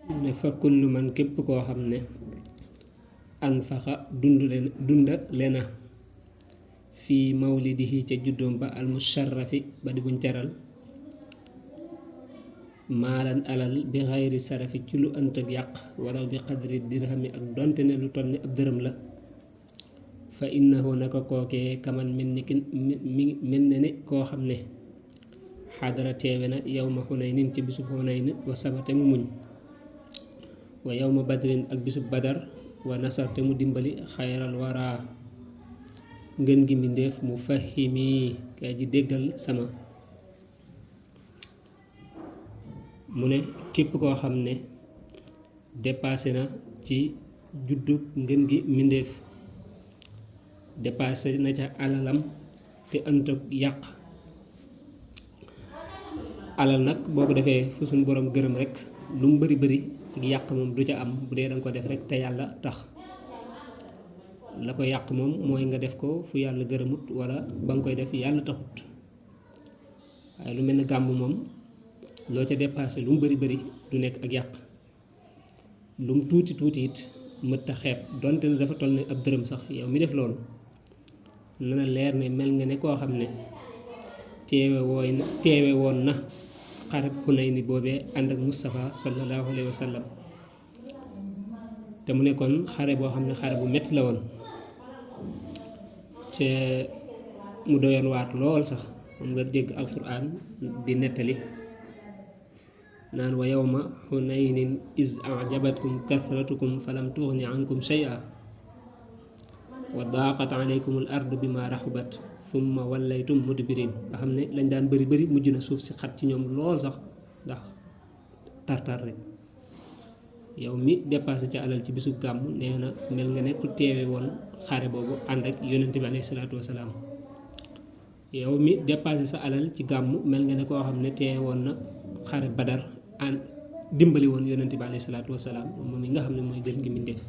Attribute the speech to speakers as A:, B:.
A: ne fa kullu man képp koo xam ne anfaxa dundale na fii mawlidihi ca juddoom ba almusharrafi ba di buñ teral maalan alal bi xayri sarafi ci lu ënt ak yàq walaw bi qadri dirhami ak donte ne lu toll ni ab dërëm la fa innahu naka kookee kaman mel ne ni koo xam ne xadara teewe na yawma xunaynin ci bisub xunayn wa sabate mu muñ wa yawma badrin ak bisub badar wa nasarte mu dimbali xayral waraa ngën gi mbindéef mu fahimi kay ji déggal sama mu ne képp koo xam ne dépassé na ci juddu ngën gi mbindéef dépassé na ca alalam te ënt ak yàq alal nag boo ko defee fu suñu borom gërëm rek lu mu bari bari ak yàq moom du ca am bu dee danga ko def rek te yàlla tax la ko yàq moom mooy nga def ko fu yàlla gërëmut wala ba nga koy def yàlla taxut waaye lu mel ne gàmm moom loo ca dépassé lu mu bari bari du nekk ak yàq lu mu tuuti tuuti it mët a xeeb donte ne dafa toll ne ab dërëm sax yow mi def loolu na la leer ne mel nga ne koo xam ne teewe woon na xareb Xunayni boobee ànd ak Mustafa sallallahu alayhi wa sallam te mu nekkoon xare boo xam ne xare bu metti la woon te mu doyoon waat lool sax moom nga dégg alquran di nettali naan wa yawma xunaynin iz ajabatkum kathratukum falam tughni ankum shay'a wa daaqat alaykum al ardu bima raxubat thumma wallaytum mudbirin nga xam ne lañ daan bari bari mujj na suuf si xat ci ñoom lool sax ndax tartar rek yow mi dépassé ca alal ci bisu gàmm nee na mel nga ne ku teewe woon xare boobu ànd ak yonente bi alayhi salaatu wasalaam yow mi dépassé sa alal ci gàmm mel nga ne koo xam ne teewe woon na xare badar dimbali woon yonente bi alayhi salaatu wasalaam moom mi nga xam ne mooy gën gi mbindéef